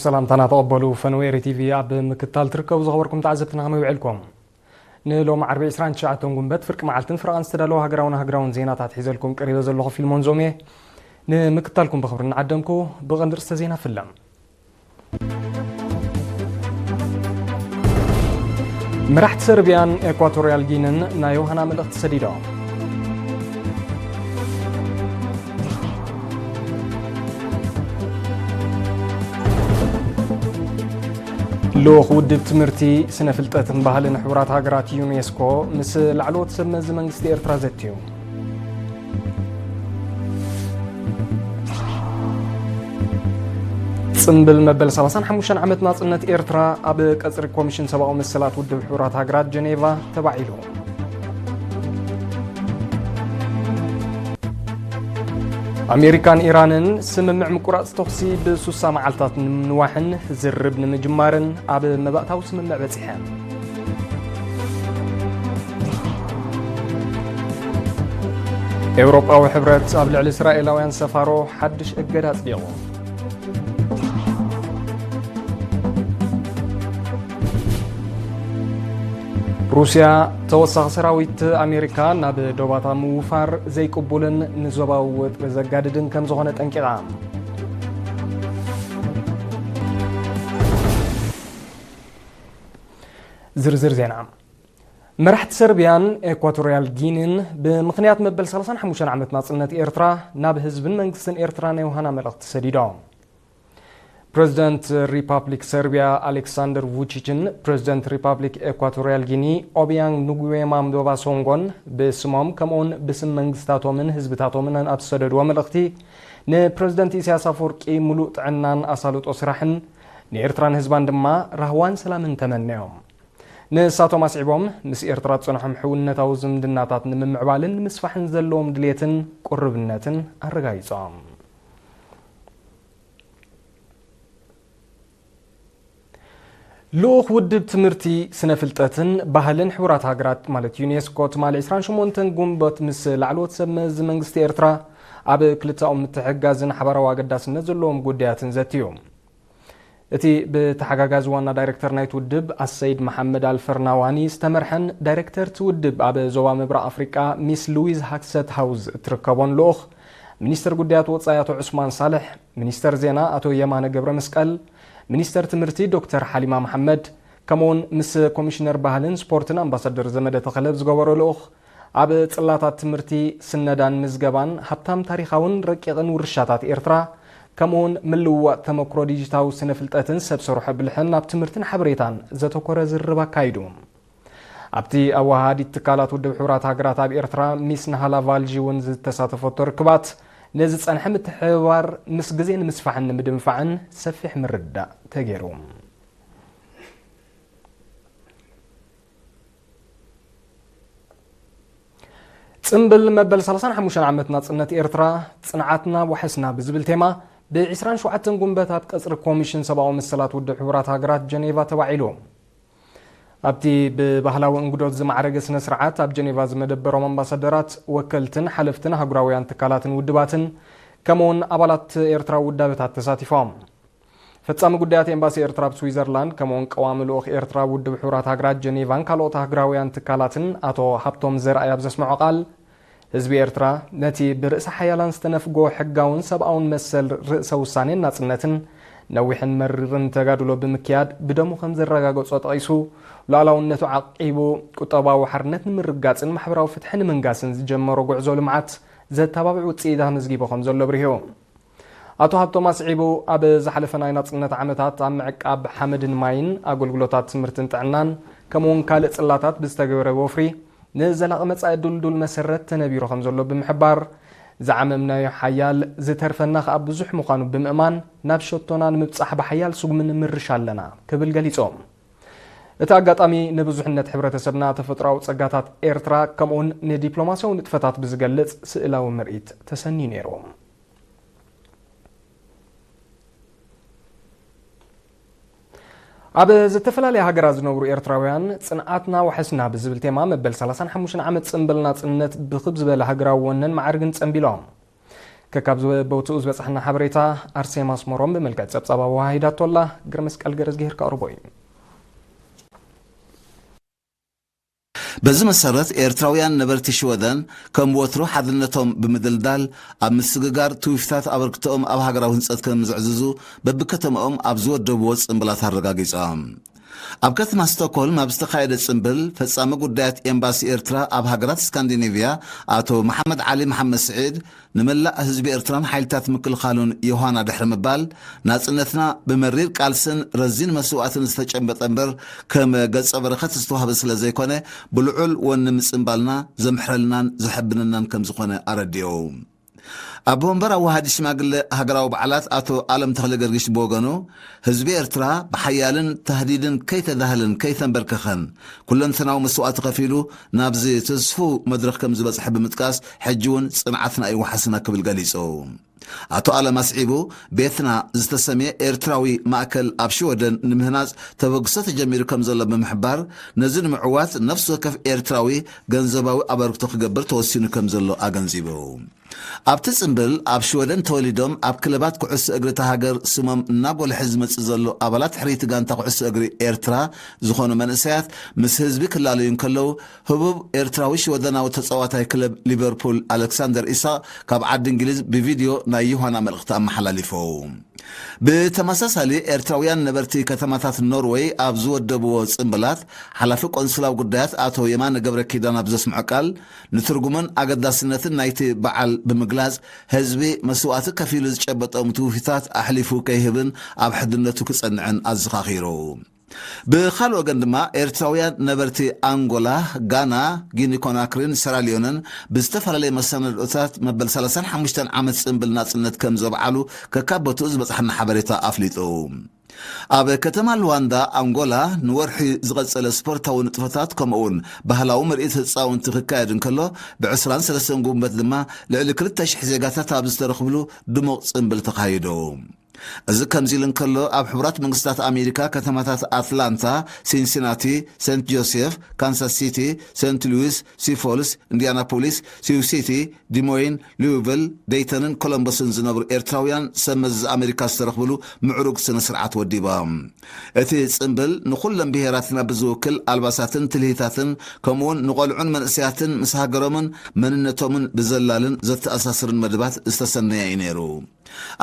ሰላምታና ተቐበሉ። ፈንዌ ሪ ቲቪ ኣብ ምክታል ትርከቡ ዝኸበርኩም ተዓዘብትና ከመይ ውዕልኩም? ንሎሚ ዓርቢ ዕስራን ትሽዓተን ጉንበት ፍርቂ መዓልትን ፍረቓን ዝተዳለወ ሃገራውን ሃገራውን ዜናታት ሒዘልኩም ቀሪበ ዘለኹ ፊልሞን ዞም እየ። ንምክታልኩም ብኽብሪ ንዓደምኩ። ብቐንዲ ርእስተ ዜና ፍለም። መራሕቲ ሰርቢያን ኤኳቶርያል ጊንን ናይ ዮሃና መልእኽቲ ሰዲዶም። ልኡኽ ውድብ ትምህርቲ፣ ስነ ፍልጠትን ባህልን ሕቡራት ሃገራት ዩኔስኮ ምስ ላዕለዎት ሰብ መዚ መንግስቲ ኤርትራ ዘትዩ። ጽምብል መበል ሰላሳን ሓሙሽተን ዓመት ናጽነት ኤርትራ ኣብ ቀጽሪ ኮሚሽን ሰብኣዊ መሰላት ውድብ ሕቡራት ሃገራት ጀኔቫ ተባዒሉ። ኣሜሪካን ኢራንን ስምምዕ ምቁራጽ ተኹሲ ብሱሳ መዓልታት ንምንዋሕን ዝርርብ ንምጅማርን ኣብ መባእታዊ ስምምዕ በጺሐን። ኤውሮጳዊ ሕብረት ኣብ ልዕሊ እስራኤላውያን ሰፋሮ ሓድሽ እገዳ ኣጽዲቑ። ሩስያ ተወሳኺ ሰራዊት ኣሜሪካ ናብ ዶባታ ምውፋር ዘይቅቡልን ንዞባዊ ወጥሪ ዘጋድድን ከም ዝኾነ ጠንቂቓ። ዝርዝር ዜና። መራሕቲ ሰርቢያን ኤኳቶርያል ጊኒን ብምኽንያት መበል ሰላሳን ሓሙሽተን ዓመት ናጽነት ኤርትራ ናብ ህዝብን መንግስትን ኤርትራ ናይ ውሃና መልእኽቲ ሰዲዶም። ፕረዚደንት ሪፓብሊክ ሰርቢያ ኣሌክሳንደር ቩቺችን ፕረዚደንት ሪፓብሊክ ኤኳቶርያል ጊኒ ኦቢያንግ ኑጉዌማ ምዶባ ሶንጎን ብስሞም ከምኡውን ብስም መንግስታቶምን ህዝብታቶምን ኣብ ዝሰደድዎ መልእኽቲ፣ ንፕረዚደንት ኢሳያስ ኣፈወርቂ ምሉእ ጥዕናን ኣሳልጦ ስራሕን ንኤርትራን ህዝባን ድማ ራህዋን ሰላምን ተመነዮም። ንሳቶም ኣስዒቦም፣ ምስ ኤርትራ ዝጸንሖም ሕውነታዊ ዝምድናታት ንምምዕባልን ንምስፋሕን ዘለዎም ድሌትን ቁርብነትን ኣረጋጊጾም። ልኡኽ ውድብ ትምህርቲ፣ ስነ ፍልጠትን ባህልን ሕቡራት ሃገራት ማለት ዩኔስኮ ትማሊ ዕስራን ሸሞንተን ጉንበት ምስ ላዕለዎት ሰብ መዚ መንግስቲ ኤርትራ ኣብ ክልተኣዊ ምትሕግጋዝን ሓባራዊ ኣገዳስነት ዘለዎም ጉዳያትን ዘትዩ። እቲ ብተሓጋጋዚ ዋና ዳይሬክተር ናይቲ ውድብ ኣሰይድ መሓመድ ኣልፈርናዋኒ ዝተመርሐን ዳይሬክተር እቲ ውድብ ኣብ ዞባ ምብራቕ ኣፍሪቃ ሚስ ሉዊዝ ሃክሰት ሃውዝ እትርከቦን ልኡኽ ሚኒስተር ጉዳያት ወጻኢ ኣቶ ዑስማን ሳልሕ፣ ሚኒስተር ዜና ኣቶ የማነ ገብረ መስቀል፣ ሚኒስተር ትምህርቲ ዶክተር ሓሊማ መሓመድ፣ ከምኡውን ምስ ኮሚሽነር ባህልን ስፖርትን ኣምባሳደር ዘመደ ተኸለ ዝገበሮ ልኡኽ፣ ኣብ ጽላታት ትምህርቲ፣ ስነዳን ምዝገባን፣ ሃብታም ታሪኻውን ረቂቕን ውርሻታት ኤርትራ፣ ከምኡውን ምልውዋጥ ተመክሮ ዲጂታዊ ስነ ፍልጠትን ሰብ ሰርሖ ብልሕን ኣብ ትምህርትን ሓበሬታን ዘተኮረ ዝርርብ ኣካይዱ። ኣብቲ ኣወሃሃዲት ትካላት ውድብ ሕቡራት ሃገራት ኣብ ኤርትራ ሚስ ናሃላ ቫልጂ እውን ዝተሳተፈቶ ርክባት፣ ነዚ ጸንሐ ምትሕብባር ምስ ግዜ ንምስፋሕን ንምድንፋዕን ሰፊሕ ምርድዳእ ተገይሩ። ጽምብል መበል ሰላሳን ሓሙሽተን ዓመት ናጽነት ኤርትራ፣ ጽንዓትና ዋሕስና ብዝብል ቴማ፣ ብ ዕስራን ሸውዓተን ጉንበት ኣብ ቀጽሪ ኮሚሽን ሰብኣዊ መሰላት ውድብ ሕቡራት ሃገራት ጀኔቫ ተባዒሉ። ኣብቲ ብባህላዊ እንግዶት ዝማዕረገ ስነ ስርዓት፣ ኣብ ጀኔቫ ዝመደበሮም ኣምባሳደራት፣ ወከልትን ሓለፍትን ኣህጉራውያን ትካላትን ውድባትን፣ ከምኡውን ኣባላት ኤርትራዊ ውዳበታት ተሳቲፎም። ፈጻሚ ጉዳያት ኤምባሲ ኤርትራ ኣብ ስዊዘርላንድ፣ ከምኡውን ቀዋሚ ልኡኽ ኤርትራ ኣብ ውድብ ሕቡራት ሃገራት ጀኔቫን ካልኦት ኣህጉራውያን ትካላትን ኣቶ ሃብቶም ዘርኣይ ኣብ ዘስምዖ ቃል፣ ህዝቢ ኤርትራ ነቲ ብርእሰ ሓያላን ዝተነፍጎ ሕጋውን ሰብኣውን መሰል ርእሰ ውሳኔን ናጽነትን ነዊሕን መሪርን ተጋድሎ ብምክያድ ብደሙ ከም ዘረጋገጾ ጠቒሱ፣ ሉዓላውነቱ ዓቂቡ ቁጠባዊ ሓርነት ንምርግጋጽን ማሕበራዊ ፍትሒ ንምንጋስን ዝጀመሮ ጉዕዞ ልምዓት ዘተባብዕ ውጽኢት ኣመዝጊቡ ከም ዘሎ ኣብሪሁ። ኣቶ ሃብቶም ኣስዒቡ፣ ኣብ ዝሓለፈ ናይ ናጽነት ዓመታት ኣብ ምዕቃብ ሓመድን ማይን፣ ኣገልግሎታት ትምህርትን ጥዕናን፣ ከምኡውን ካልእ ጽላታት ብዝተገበረ ወፍሪ፣ ንዘላቒ መጻኢ ድልዱል መሰረት ተነቢሩ ከም ዘሎ ብምሕባር፣ ዝዓመምናዮ ሓያል፣ ዝተርፈና ከኣ ብዙሕ ምዃኑ ብምእማን፣ ናብ ሸቶና ንምብጻሕ ብሓያል ስጉሚ ንምርሽ ኣለና ክብል ገሊጹ። እቲ ኣጋጣሚ ንብዙሕነት ሕብረተሰብና፣ ተፈጥሮኣዊ ጸጋታት ኤርትራ፣ ከምኡውን ንዲፕሎማስያዊ ንጥፈታት ብዝገልጽ ስእላዊ ምርኢት ተሰንዩ ነይሩ። ኣብ ዝተፈላለያ ሃገራት ዝነብሩ ኤርትራውያን፣ ጽንዓትና ዋሕስና ብዝብል ቴማ መበል ሰላሳን ሓሙሽተን ዓመት ጽምብል ናጽነት ብኽብ ዝበለ ሃገራዊ ወነን ማዕርግን ጸምቢሎም። ከካብ ዝበ-፣ ቦትኡ ዝበጽሐና ሓበሬታ ኣርሴማ ኣስመሮም ብመልክዕ ጸብጻብ ኣወሃሂዳቶ ኣላ። ግርመስቀል ገረዝጊሄር ከቕርቦ እዩ። በዚ መሰረት፣ ኤርትራውያን ነበርቲ ሽወደን ከም ወትሩ ሓድነቶም ብምድልዳል፣ ኣብ ምስግጋር ትውፊታት ኣበርክቶኦም ኣብ ሃገራዊ ህንጸት ከም ዘዕዝዙ በብከተማኦም ኣብ ዝወደብዎ ጽምብላት ኣረጋጊጾም። ኣብ ከተማ ስቶክሆልም ኣብ ዝተኻየደ ጽምብል፣ ፈጻሚ ጉዳያት ኤምባሲ ኤርትራ ኣብ ሃገራት ስካንዲኔቭያ ኣቶ መሓመድ ዓሊ መሓመድ ስዒድ፣ ንመላእ ህዝቢ ኤርትራን ሓይልታት ምክልኻሉን ዮሃና ድሕሪ ምባል፣ ናጽነትና ብመሪር ቃልስን ረዚን መስዋእትን ዝተጨበጠ እምበር፣ ከም ገጸ በረኸት ዝተዋህበ ስለ ዘይኮነ፣ ብልዑል ወኒ ምጽምባልና ዘምሕረልናን ዘሐብነናን ከም ዝኾነ ኣረዲኡ። ኣቦ መንበር ኣዋሃዲ ሽማግለ ሃገራዊ በዓላት ኣቶ ኣለም ተኽለ ገርጊሽ ብወገኑ፣ ህዝቢ ኤርትራ ብሓያልን ታህዲድን ከይተዳህለን ከይተንበርከኸን፣ ኩለንተናዊ መስዋእቲ ከፊሉ ናብዚ ተስፉ መድረኽ ከም ዝበጽሐ ብምጥቃስ፣ ሕጂ እውን ጽንዓትና እዩ ዋሕስና ክብል ገሊጹ። ኣቶ ኣለም ኣስዒቡ፣ ቤትና ዝተሰምየ ኤርትራዊ ማእከል ኣብ ሽወደን ንምህናጽ ተበግሶ ተጀሚሩ ከም ዘሎ ብምሕባር፣ ነዚ ንምዕዋት ነፍሲ ወከፍ ኤርትራዊ ገንዘባዊ ኣበርክቶ ክገብር ተወሲኑ ከም ዘሎ ኣገንዚቡ። ኣብቲ ጽምብል፣ ኣብ ሽወደን ተወሊዶም ኣብ ክለባት ኩዕሶ እግሪ እታ ሃገር ስሞም እናጎልሐ ዝመጽእ ዘሎ ኣባላት ሕርይቲ ጋንታ ኩዕሶ እግሪ ኤርትራ ዝኾኑ መንእሰያት ምስ ህዝቢ ክላለዩ እንከለዉ፣ ህቡብ ኤርትራዊ ሽወደናዊ ተጻዋታይ ክለብ ሊቨርፑል ኣሌክሳንደር ኢሳቕ ካብ ዓዲ እንግሊዝ ብቪድዮ ናይ ዮሃና መልእኽቲ ኣመሓላሊፉ። ብተመሳሳሊ፣ ኤርትራውያን ነበርቲ ከተማታት ኖርወይ ኣብ ዝወደብዎ ጽምብላት፣ ሓላፊ ቆንስላዊ ጉዳያት ኣቶ የማነ ገብረ ኪዳን ኣብ ዘስምዖ ቃል፣ ንትርጉምን ኣገዳስነትን ናይቲ በዓል ብምግላጽ፣ ህዝቢ መስዋእቲ ከፊሉ ዝጨበጦም ትውፊታት ኣሕሊፉ ከይህብን ኣብ ሕድነቱ ክጸንዕን ኣዘኻኺሩ። ብኻልእ ወገን ድማ፣ ኤርትራውያን ነበርቲ ኣንጎላ፣ ጋና፣ ጊኒ ኮናክሪን ሰራልዮንን ብዝተፈላለየ መሰናድኦታት መበል ሰላሳን ሓሙሽተን ዓመት ጽምብል ናጽነት ከም ዘብዓሉ ከካብ ቦትኡ ዝበጽሓና ሓበሬታ ኣፍሊጡ። ኣብ ከተማ ሉዋንዳ፣ ኣንጎላ፣ ንወርሒ ዝቐጸለ ስፖርታዊ ንጥፈታት፣ ከምኡ'ውን ባህላዊ ምርኢት ህጻውንቲ ክካየድ እንከሎ፣ ብዕስራን ሰለስተን ጉንበት ድማ ልዕሊ ክልተ ሽሕ ዜጋታት ኣብ ዝተረኽብሉ ድሙቕ ጽምብል ተኻይዱ። እዚ ከምዚ ኢሉ እንከሎ፣ ኣብ ሕቡራት መንግስታት ኣሜሪካ ከተማታት ኣትላንታ፣ ሲንሲናቲ፣ ሴንት ጆሴፍ፣ ካንሳስ ሲቲ፣ ሴንት ሉዊስ፣ ሲፎልስ፣ ኢንዲያናፖሊስ፣ ሲው ሲቲ፣ ዲሞይን፣ ሉዊቪል፣ ደይተንን ኮሎምበስን ዝነብሩ ኤርትራውያን ሰብ መዚ ኣሜሪካ ዝተረኽብሉ ምዕሩግ ስነ ስርዓት ወዲባ። እቲ ጽምብል ንኹሎም ብሄራትና ብዝውክል ኣልባሳትን ትልሂታትን፣ ከምኡውን ንቖልዑን መንእሰያትን ምስ ሃገሮምን መንነቶምን ብዘላልን ዘተኣሳስርን መደባት ዝተሰነየ እዩ ነይሩ።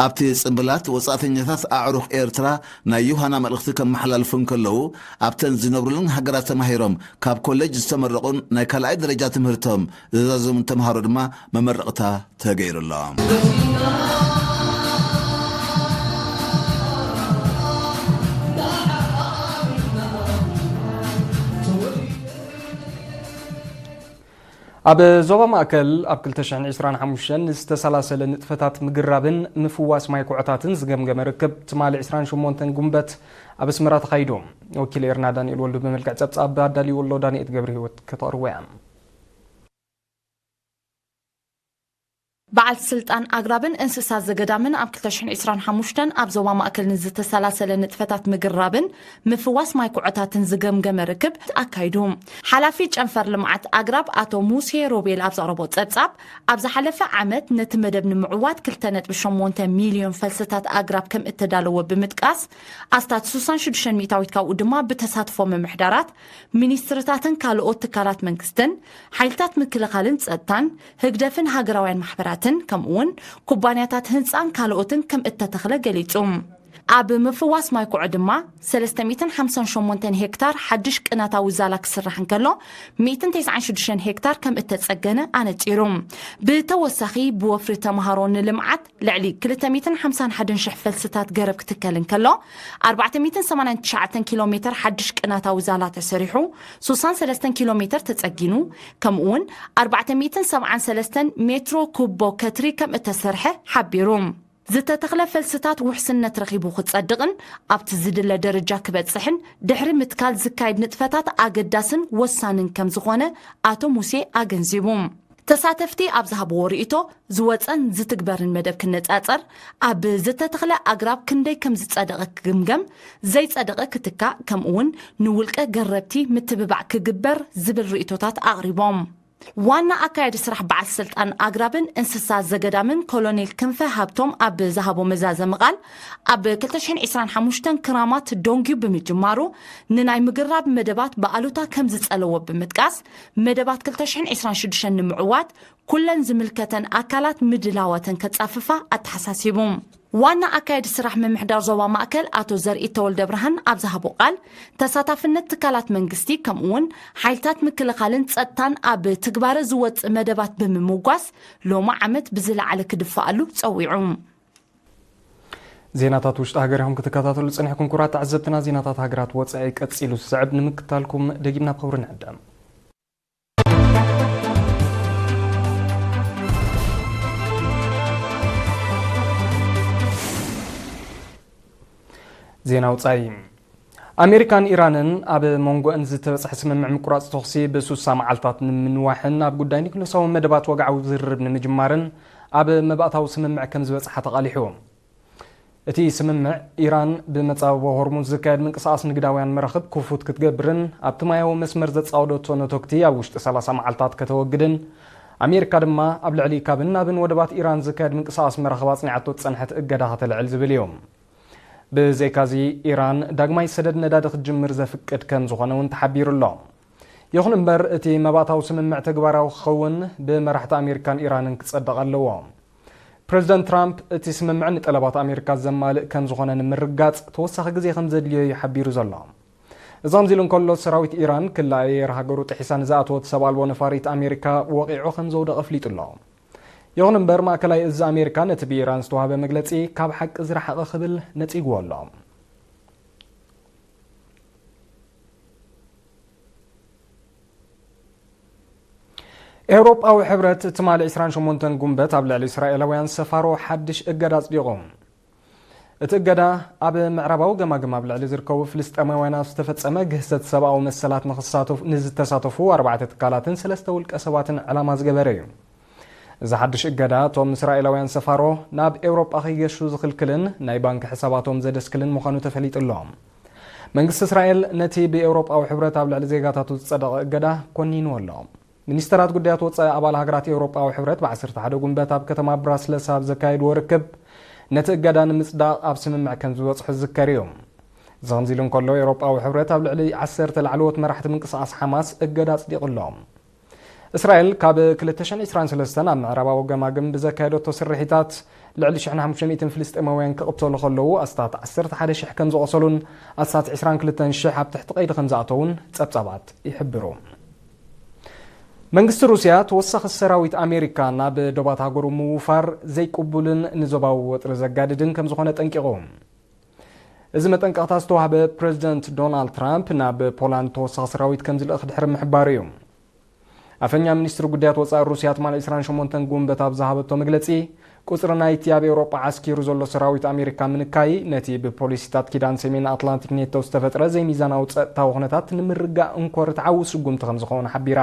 ኣብቲ ጽምብላት፣ ወጻእተኛታት ኣዕሩኽ ኤርትራ ናይ ዮሃና መልእኽቲ ከመሓላልፉ እንከለዉ፣ ኣብተን ዝነብሩለን ሃገራት ተማሂሮም ካብ ኮሌጅ ዝተመረቑን ናይ ካልኣይ ደረጃ ትምህርቶም ዝዛዘሙን ተምሃሮ ድማ መመረቕታ ተገይሩሎም። ኣብ ዞባ ማእከል ኣብ ክልተ ሽሕን ዕስራን ሓሙሽተን ዝተሰላሰለ ንጥፈታት ምግራብን ምፍዋስ ማይ ኩዕታትን ዝገምገመ ርክብ ትማሊ ዕስራን ሸሞንተን ጉንበት ኣብ ኣስመራ ተኻይዱ። ወኪል ኤርና ዳንኤል ወልዱ ብመልክዕ ጸብጻብ ኣዳልዩ ኣሎ፣ ዳንኤት ገብረ ህይወት ከተቕርቦ እያ። በዓልቲ ስልጣን ኣግራብን እንስሳ ዘገዳምን ኣብ ክልተ ሽሕን ዕስራን ሓሙሽተን ኣብ ዞባ ማእከል ንዝተሰላሰለ ንጥፈታት ምግራብን ምፍዋስ ማይ ኩዕታትን ዝገምገመ ርክብ ኣካይዱ። ሓላፊ ጨንፈር ልምዓት ኣግራብ ኣቶ ሙሴ ሮቤል ኣብ ዘቕረቦ ጸብጻብ፣ ኣብ ዝሓለፈ ዓመት ነቲ መደብ ንምዕዋት ክልተ ነጥቢ ሸሞንተ ሚልዮን ፈልስታት ኣግራብ ከም እተዳለወ ብምጥቃስ፣ ኣስታት ስሳን ሽዱሽተን ሚእታዊት ካብኡ ድማ ብተሳትፎ ምምሕዳራት፣ ሚኒስትርታትን ካልኦት ትካላት መንግስትን፣ ሓይልታት ምክልኻልን ጸጥታን፣ ህግደፍን ሃገራውያን ማሕበራትን፣ ከምኡ'ውን ኩባንያታት ህንጻን ካልኦትን ከም እተተኽለ ገሊጹ። ኣብ ምፍዋስ ማይ ኩዖ ድማ ሰለስተ ሚእትን ሓምሳን ሸሞንተን ሄክታር ሓድሽ ቅናታዊ ዛላ ክስራሕ እንከሎ፣ ሚእትን ተስዓን ሽዱሽተን ሄክታር ከም እተጸገነ ኣነጺሩ። ብተወሳኺ፣ ብወፍሪ ተምሃሮ ንልምዓት ልዕሊ ክልተ ሚእትን ሓምሳን ሓደን ሽሕ ፈልስታት ገረብ ክትከል እንከሎ፣ ኣርባዕተ ሚእትን ሰማንያን ትሽዓተን ኪሎ ሜተር ሓድሽ ቅናታዊ ዛላ ተሰሪሑ፣ ስሳን ሰለስተን ኪሎ ሜተር ተጸጊኑ፣ ከምኡ'ውን ኣርባዕተ ሚእትን ሰብዓን ሰለስተን ሜትሮ ኩቦ ከትሪ ከም እተሰርሐ ሓቢሩ። ዝተተኽለ ፈልስታት ውሕስነት ረኺቡ ክጸድቕን ኣብቲ ዝድለ ደረጃ ክበጽሕን ድሕሪ ምትካል ዝካየድ ንጥፈታት ኣገዳስን ወሳንን ከም ዝኾነ ኣቶ ሙሴ ኣገንዚቡ። ተሳተፍቲ ኣብ ዝሃብዎ ርእይቶ፣ ዝወጸን ዝትግበርን መደብ ክነጻጸር፣ ኣብ ዝተተኽለ ኣግራብ ክንደይ ከም ዝጸደቐ ክግምገም፣ ዘይጸደቐ ክትካእ፣ ከምኡ'ውን ንውልቀ ገረብቲ ምትብባዕ ክግበር ዝብል ርእይቶታት ኣቕሪቦም። ዋና ኣካያዲ ስራሕ በዓል ስልጣን ኣግራብን እንስሳ ዘገዳምን ኮሎኔል ክንፈ ሃብቶም ኣብ ዝሃቦ መዛዘሚ ቃል፣ ኣብ ክልተ ሽሕን ዕስራን ሓሙሽተን ክራማት ዶንጊዩ ብምጅማሩ ንናይ ምግራብ መደባት ብኣሉታ ከም ዝጸለዎ ብምጥቃስ፣ መደባት ክልተ ሽሕን ዕስራን ሽዱሽተን ንምዕዋት ኩለን ዝምልከተን ኣካላት ምድላዋተን ከጻፍፋ ኣተሓሳሲቡ። ዋና ኣካያዲ ስራሕ ምምሕዳር ዞባ ማእከል ኣቶ ዘርኢ ተወልደ ብርሃን ኣብ ዝሃቦ ቃል፣ ተሳታፍነት ትካላት መንግስቲ ከምኡ እውን ሓይልታት ምክልኻልን ጸጥታን ኣብ ትግባረ ዝወጽእ መደባት ብምምጓስ ሎሚ ዓመት ብዝለዓለ ክድፈኣሉ ጸዊዑ። ዜናታት ውሽጢ ሃገር ኢኹም ክትከታተሉ ጸኒሕኩም። ክቡራት ተዓዘብትና፣ ዜናታት ሃገራት ወጻኢ ቀጺሉ ዝስዕብ ንምክታልኩም ደጊምና ብኽብሪ ንዕደም። ዜና ውጻኢ። ኣሜሪካን ኢራንን ኣብ መንጎአን ዝተበጽሐ ስምምዕ ምቁራጽ ተኹሲ ብሱሳ መዓልታት ንምንዋሕን ኣብ ጉዳይ ኒክለሳዊ መደባት ወግዓዊ ዝርርብ ንምጅማርን ኣብ መባእታዊ ስምምዕ ከም ዝበጽሓ ተቓሊሑ። እቲ ስምምዕ፣ ኢራን ብመጻብቦ ሆርሙዝ ዝካየድ ምንቅስቓስ ንግዳውያን መራኽብ ክፉት ክትገብርን ኣብቲ ማያዊ መስመር ዘጻወደቶ ነቶግቲ ኣብ ውሽጢ ሰላሳ መዓልታት ከተወግድን፣ ኣሜሪካ ድማ ኣብ ልዕሊ ካብን ናብን ወደባት ኢራን ዝካየድ ምንቅስቓስ መራኽብ ኣጽኒዓቶ ዝጸንሐት እገዳ ከተልዕል ዝብል እዩ። ብዘይካዚ፣ ኢራን ዳግማይ ሰደድ ነዳዲ ክትጅምር ዘፍቅድ ከም ዝኾነ እውን ተሓቢሩ ኣሎ። ይኹን እምበር፣ እቲ መባእታዊ ስምምዕ ተግባራዊ ክኸውን ብመራሕቲ ኣሜሪካን ኢራንን ክጸድቕ ኣለዎ። ፕረዚደንት ትራምፕ፣ እቲ ስምምዕ ንጠለባት ኣሜሪካ ዘማልእ ከም ዝኾነ ንምርጋጽ ተወሳኺ ግዜ ከም ዘድልዮ እዩ ሓቢሩ ዘሎ። እዚ ከምዚ ኢሉ እንከሎ፣ ሰራዊት ኢራን ክላ ኣየር ሃገሩ ጥሒሳ ንዝኣተወት ሰብ ኣልቦ ነፋሪት ኣሜሪካ ወቒዑ ከም ዘውደቐ ኣፍሊጡ ኣሎ። ይኹን እምበር፣ ማእከላይ እዚ ኣሜሪካ ነቲ ብኢራን ዝተዋህበ መግለጺ ካብ ሓቂ ዝረሓቐ ክብል ነጺግዎ ኣሎ። ኤውሮጳዊ ሕብረት ትማሊ ዕስራን ሸሞንተን ጉንበት ኣብ ልዕሊ እስራኤላውያን ሰፋሮ ሓድሽ እገዳ ኣጽዲቑ። እቲ እገዳ፣ ኣብ ምዕራባዊ ገማግም ኣብ ልዕሊ ዝርከቡ ፍልስጤማውያን ኣብ ዝተፈጸመ ግህሰት ሰብኣዊ መሰላት ንኽሳተፉ፣ ንዝተሳተፉ ኣርባዕተ ትካላትን ሰለስተ ውልቀ ሰባትን ዕላማ ዝገበረ እዩ። እዚ ሓድሽ እገዳ፣ እቶም እስራኤላውያን ሰፋሮ ናብ ኤውሮጳ ከይገሹ ዝኽልክልን ናይ ባንክ ሕሳባቶም ዘደስክልን ምዃኑ ተፈሊጡ ኣሎ። መንግስቲ እስራኤል ነቲ ብኤውሮጳዊ ሕብረት ኣብ ልዕሊ ዜጋታቱ ዝጸደቐ እገዳ ኮኒንዎ ኣሎ። ሚኒስተራት ጉዳያት ወጻኢ ኣባል ሃገራት ኤውሮጳዊ ሕብረት ብዓሰርተ ሓደ ጉንበት ኣብ ከተማ ብራስለስ ኣብ ዘካየድዎ ርክብ፣ ነቲ እገዳ ንምጽዳቕ ኣብ ስምምዕ ከም ዝበጽሑ ዝዝከር እዩ። እዚ ከምዚ ኢሉ እንከሎ፣ ኤውሮጳዊ ሕብረት ኣብ ልዕሊ ዓሰርተ ላዕለዎት መራሕቲ ምንቅስቓስ ሓማስ እገዳ ኣጽዲቑ ኣሎ። እስራኤል ካብ ክልተ ሽሕን ዕስራን ሰለስተን ኣብ ምዕራባዊ ገማግም ብዘካየደቶ ስርሒታት፣ ልዕሊ ሽሕን ሓሙሽተ ሚእትን ፍልስጤማውያን ክቕተሉ ከለዉ፣ ኣስታት ዓሰርተ ሓደ ሽሕ ከም ዝቖሰሉን ኣስታት ዕስራን ክልተን ሽሕ ኣብ ትሕቲ ቀይዲ ከም ዝኣተዉን ጸብጻባት ይሕብሩ። መንግስቲ ሩስያ፣ ተወሳኺ ሰራዊት ኣሜሪካ ናብ ዶባት ሃገሩ ምውፋር ዘይቅቡልን ንዞባዊ ወጥሪ ዘጋድድን ከም ዝኾነ ጠንቂቑ። እዚ መጠንቀቕታ ዝተዋህበ፣ ፕረዚደንት ዶናልድ ትራምፕ ናብ ፖላንድ ተወሳኺ ሰራዊት ከም ዝልእኽ ድሕሪ ምሕባሩ እዩ። ኣፈኛ ሚኒስትሪ ጉዳያት ወጻኢ ሩስያ ትማሊ ዕስራን ሸሞንተን ጉንበት ኣብ ዝሃበቶ መግለጺ፣ ቁጽሪ ናይቲ ኣብ ኤውሮጳ ዓስኪሩ ዘሎ ሰራዊት ኣሜሪካ ምንካይ፣ ነቲ ብፖሊሲታት ኪዳን ሰሜን ኣትላንቲክ ኔቶ ዝተፈጥረ ዘይሚዛናዊ ጸጥታዊ ኩነታት ንምርጋእ እንኮ ርትዓዊ ስጉምቲ ከም ዝኸውን ሓቢራ።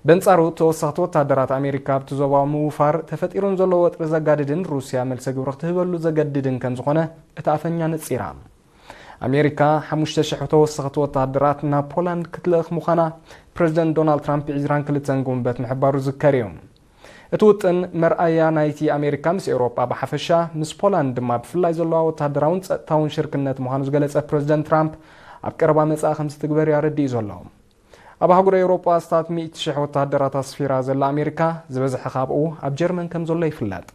በንጻሩ፣ ተወሰኽቲ ወታደራት ኣሜሪካ ኣብቲ ዞባ ምውፋር፣ ተፈጢሩ ንዘሎ ወጥሪ ዘጋድድን ሩስያ መልሰ ግብሪ ክትህበሉ ዘገድድን ከም ዝኾነ እታ ኣፈኛ ነጺራ። ኣሜሪካ ሓሙሽተ ሽሕ ተወሰኽቲ ወተሃደራት ናብ ፖላንድ ክትልእኽ ምዃና ፕረዚደንት ዶናልድ ትራምፕ ዕስራን ክልተን ጉንበት ምሕባሩ ዝከር እዩ። እቲ ውጥን መርኣያ ናይቲ ኣሜሪካ ምስ ኤውሮጳ ብሓፈሻ፣ ምስ ፖላንድ ድማ ብፍላይ ዘለዋ ወተሃደራውን ጸጥታውን ሽርክነት ምዃኑ ዝገለጸ ፕረዚደንት ትራምፕ፣ ኣብ ቀረባ መጻኢ ከም ዝትግበር እዩ ኣረዲኡ ዘሎ። ኣብ ኣህጉር ኤውሮጳ ኣስታት ሚእቲ ሽሕ ወተሃደራት ኣስፊራ ዘላ ኣሜሪካ፣ ዝበዝሐ ካብኡ ኣብ ጀርመን ከም ዘሎ ይፍለጥ።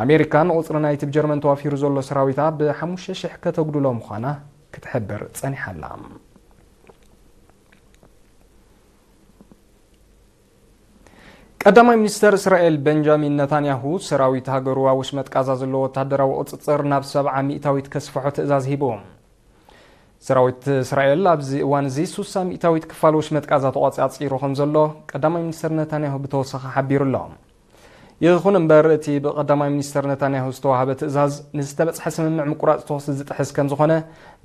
ኣሜሪካ ንቑጽሪ ናይቲ ብጀርመን ተዋፊሩ ዘሎ ሰራዊታ ብሓሙሽተ ሽሕ ከተጉድሎ ምዃና ክትሕብር ጸኒሓ ኣላ። ቀዳማይ ሚኒስተር እስራኤል ቤንጃሚን ነታንያሁ፣ ሰራዊት ሃገሩ ኣብ ወሽመጥ ቃዛ ዘለዎ ወተሃደራዊ ቁጽጽር ናብ ሰብዓ ሚእታዊት ከስፍሖ ትእዛዝ ሂቡ። ሰራዊት እስራኤል ኣብዚ እዋን እዚ ሱሳ ሚእታዊት ክፋል ወሽመጥ ቃዛ ተቋጻጺሩ ከም ዘሎ ቀዳማይ ሚኒስተር ነታንያሁ ብተወሳኺ ሓቢሩ ኣሎ። ይኹን እምበር፣ እቲ ብቐዳማይ ሚኒስተር ነታንያሁ ዝተዋህበ ትእዛዝ ንዝተበጽሐ ስምምዕ ምቁራጽ ተኹሲ ዝጥሕስ ከም ዝኾነ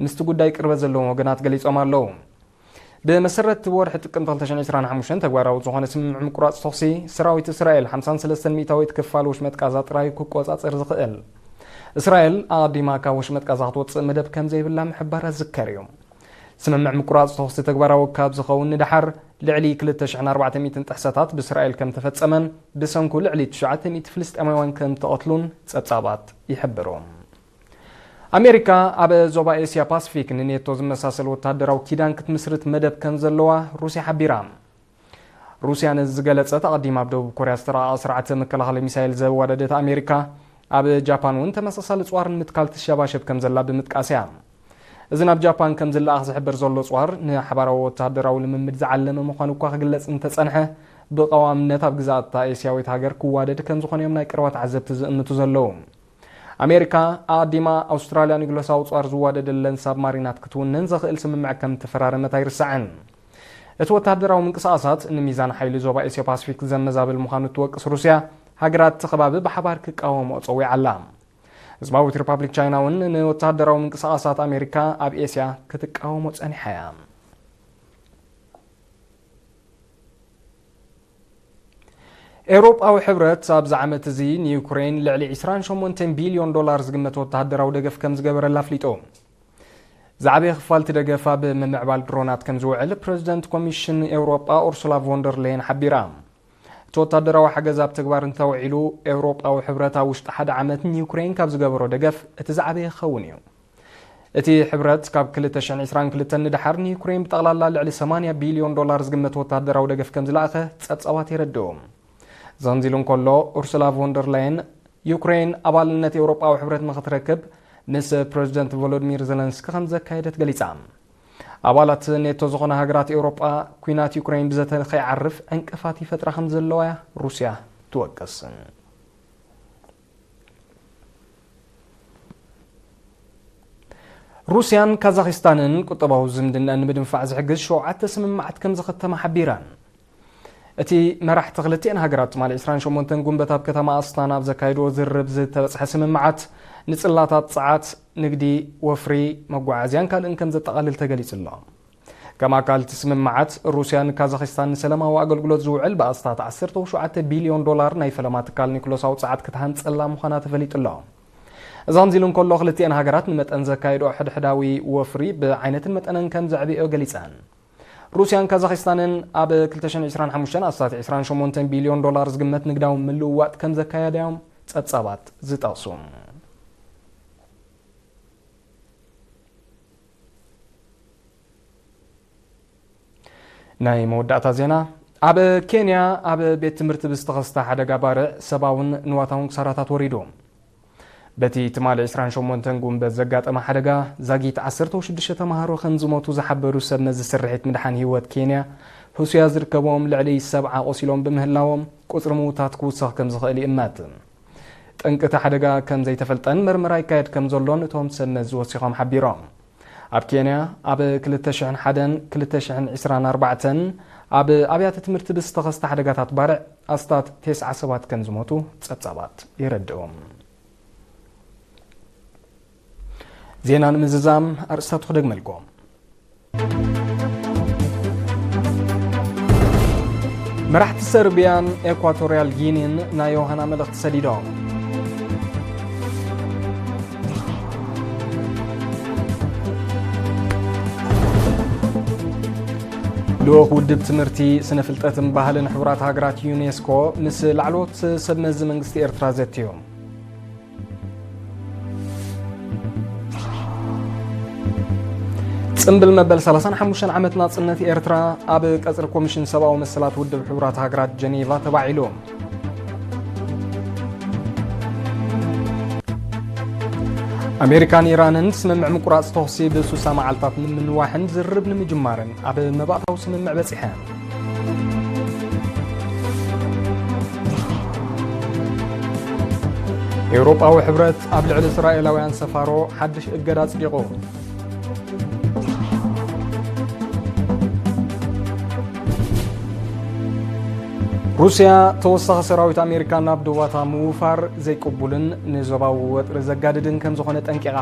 ምስቲ ጉዳይ ቅርበት ዘለዎም ወገናት ገሊጾም ኣለዉ። ብመሰረት ወርሒ ጥቅምቲ ክልተ ሽሕን ዕስራን ሓሙሽተን ተግባራዊ ዝኾነ ስምምዕ ምቁራጽ ተኹሲ፣ ሰራዊት እስራኤል ሓምሳን ሰለስተን ሚእታዊት ክፋል ወሽመጥ ቃዛ ጥራይ ክቆጻጸር ዝኽእል። እስራኤል ኣቐዲማ ካብ ወሽመጥ ቃዛ ክትወጽእ መደብ ከም ዘይብላ ምሕባራ ዝከር እዩ። ስምምዕ ምቁራጽ ተኹሲ ተግባራዊ ካብ ዝኸውን ንደሓር፣ ልዕሊ ክልተ ሽሕን ኣርባዕተ ሚእትን ጥሕሰታት ብእስራኤል ከም ተፈጸመን ብሰንኩ ልዕሊ ትሽዓተ ሚእቲ ፍልስጤማውያን ከም ተቐትሉን ጸብጻባት ይሕብሩ። ኣሜሪካ ኣብ ዞባ ኤስያ ፓሲፊክ ንኔቶ ዝመሳሰል ወተሃደራዊ ኪዳን ክትምስርት መደብ ከም ዘለዋ ሩስያ ሓቢራ። ሩስያ ነዚ ዝገለጸት ኣቐዲማ ኣብ ደቡብ ኮርያ ዝተራቐቐ ስርዓተ መከላኸሊ ሚሳይል ዘዋደደት ኣሜሪካ፣ ኣብ ጃፓን እውን ተመሳሳሊ ጽዋር ንምትካል ትሸባሸብ ከም ዘላ ብምጥቃስ እያ። እዚ ናብ ጃፓን ከም ዝለኣኽ ዝሕበር ዘሎ ጽዋር ንሓባራዊ ወተሃደራዊ ልምምድ ዝዓለመ ምዃኑ እኳ ክግለጽ እንተጸንሐ፣ ብቐዋምነት ኣብ ግዛኣታ ኤስያዊት ሃገር ክዋደድ ከም ዝኾነ እዮም ናይ ቀረባ ተዓዘብቲ ዝእምቱ ዘለዉ። ኣሜሪካ ኣቐዲማ ኣውስትራልያ ንግሎሳዊ ጸዋር ዝዋደደለን ሳብማሪናት ክትውንን ዘኽእል ስምምዕ ከም ተፈራረመት ኣይርሳዕን። እቲ ወተሃደራዊ ምንቅስቓሳት ንሚዛን ሓይሊ ዞባ ኤስዮ ፓሲፊክ ዘመዛብል ምዃኑ እትወቅስ ሩስያ፣ ሃገራት እቲ ከባቢ ብሓባር ክቃወምኦ ጸዊዓ ኣላ። ህዝባዊት ሪፓብሊክ ቻይና እውን ንወተሃደራዊ ምንቅስቓሳት ኣሜሪካ ኣብ ኤስያ ክትቃወሞ ጸኒሓ እያ። ኤውሮጳዊ ሕብረት ኣብዚ ዓመት እዚ ንዩክሬን ልዕሊ ዕስራን ሸሞንተን ቢልዮን ዶላር ዝግመት ወተሃደራዊ ደገፍ ከም ዝገበረላ ኣፍሊጡ። ዝዓበየ ክፋል እቲ ደገፍ ኣብ ምምዕባል ድሮናት ከም ዝውዕል ፕረዚደንት ኮሚሽን ኤውሮጳ ኡርሱላ ቮንደር ሌየን ሓቢራ። እቲ ወታደራዊ ሓገዝ ኣብ ተግባር እንተውዒሉ፣ ኤውሮጳዊ ሕብረት ኣብ ውሽጢ ሓደ ዓመት ንዩክሬን ካብ ዝገበሮ ደገፍ እቲ ዝዓበየ ክኸውን እዩ። እቲ ሕብረት ካብ ክልተ ሽሕን ዕስራን ክልተን ንደሓር ንዩክሬን ብጠቕላላ ልዕሊ ሰማንያ ቢልዮን ዶላር ዝግመት ወታደራዊ ደገፍ ከም ዝለኣኸ ጸብጻባት የረድኡ። እዚ ከምዚ ኢሉ እንከሎ፣ ኡርሱላ ቮንደር ላየን ዩክሬን ኣባልነት ኤውሮጳዊ ሕብረት ንኽትረክብ ምስ ፕረዚደንት ቮሎዲሚር ዘለንስኪ ከም ዘካየደት ገሊጻ። ኣባላት ኔቶ ዝኾና ሃገራት ኤውሮጳ፣ ኲናት ዩክሬን ብዘተ ከይዓርፍ ዕንቅፋት ይፈጥራ ከም ዘለዋ እያ ሩስያ ትወቅስ። ሩስያን ካዛኽስታንን ቁጠባዊ ዝምድናን ንምድንፋዕ ዝሕግዝ ሸውዓተ ስምምዓት ከም ዘኸተማ ሓቢረን። እቲ መራሕቲ ክልቲኤን ሃገራት ትማሊ ዕስራን ሸሞንተን ጉንበት ኣብ ከተማ ኣስታና ኣብ ዘካየድዎ ዝርርብ ዝተበጽሐ ስምምዓት፣ ንጽላታት ጸዓት፣ ንግዲ፣ ወፍሪ፣ መጓዓዝያን ካልእን ከም ዘጠቓልል ተገሊጹ ኣሎ። ከም ኣካል እቲ ስምምዓት፣ ሩስያ ንካዛኽስታን ንሰላማዊ ኣገልግሎት ዝውዕል ብኣስታት ዓሰርተ ሸውዓተ ቢልዮን ዶላር ናይ ፈለማ ትካል ኒኩለሳዊ ጸዓት ክትሃንጸላ ምዃና ተፈሊጡ ኣሎ። እዚ ከምዚ ኢሉ እንከሎ፣ ክልቲኤን ሃገራት ንመጠን ዘካየድኦ ሕድሕዳዊ ወፍሪ ብዓይነትን መጠንን ከም ዘዕብዮ ገሊጸን። ሩስያን ካዛኽስታንን ኣብ ክልተ ሽሕን ዕስራን ሓሙሽተን ኣስታት ዕስራን ሸሞንተን ቢልዮን ዶላር ዝግመት ንግዳዊ ምልውዋጥ ከም ዘካየዳ እዮም ጸብጻባት ዝጠቕሱ። ናይ መወዳእታ ዜና። ኣብ ኬንያ ኣብ ቤት ትምህርቲ ብዝተኸስተ ሓደጋ ባርዕ ሰብኣውን ንዋታውን ክሳራታት ወሪዱ። በቲ ትማሊ ዕስራን ሸሞንተን ጉንበት ዘጋጠመ ሓደጋ ዛጊት ዓሰርተ ሽዱሽተ ተምሃሮ ከም ዝሞቱ ዝሓበሩ ሰብ መዚ ስርሒት ምድሓን ህይወት ኬንያ፣ ሑሱያ ዝርከቦም ልዕሊ ሰብዓ ቆሲሎም ብምህላዎም ቁጽሪ ምዉታት ክውሰኽ ከም ዝኽእል ይእመት። ጠንቂ እቲ ሓደጋ ከም ዘይተፈልጠን መርመራ ይካየድ ከም ዘሎን እቶም ሰብ መዚ ወሲኾም ሓቢሮም። ኣብ ኬንያ ኣብ ክልተ ሽሕን ሓደን ክልተ ሽሕን ዕስራን ኣርባዕተን ኣብ ኣብያተ ትምህርቲ ብዝተኸስተ ሓደጋታት ባርዕ ኣስታት ተስዓ ሰባት ከም ዝሞቱ ጸብጻባት የረድኡ። ዜና ንምዝዛም ኣርእስታት ክደግመልኩም። መራሕቲ ሰርቢያን ኤኳቶርያል ጊኒን ናይ ዮሃና መልእኽቲ ሰዲዶም። ልኡኽ ውድብ ትምህርቲ፣ ስነ ፍልጠትን ባህልን ሕቡራት ሃገራት ዩኔስኮ ምስ ላዕለዎት ሰብ መዚ መንግስቲ ኤርትራ ዘትዮም። ጽምብል መበል ሰላሳን ሓሙሽተን ዓመት ናጽነት ኤርትራ ኣብ ቀጽሪ ኮሚሽን ሰብኣዊ መሰላት ውድብ ሕቡራት ሃገራት ጀኔቫ ተባዒሉ። ኣሜሪካን ኢራንን ስምምዕ ምቁራጽ ተኹሲ ብሱሳ መዓልታት ንምንዋሕን ዝርርብ ንምጅማርን ኣብ መባእታዊ ስምምዕ በጺሐን። ኤውሮጳዊ ሕብረት ኣብ ልዕሊ እስራኤላውያን ሰፋሮ ሓድሽ እገዳ ኣጽዲቑ። ሩስያ ተወሳኺ ሰራዊት ኣሜሪካ ናብ ዶባታ ምውፋር ዘይቅቡልን ንዞባዊ ወጥሪ ዘጋድድን ከም ዝኾነ ጠንቂቓ።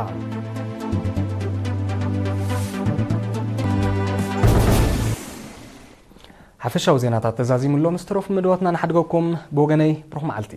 ሓፈሻዊ ዜናታት ተዛዚሙ ኣሎ። ምስ ተረፉ መደባትና ንሓድገኩም። ብወገነይ ብሩኽ መዓልቲ።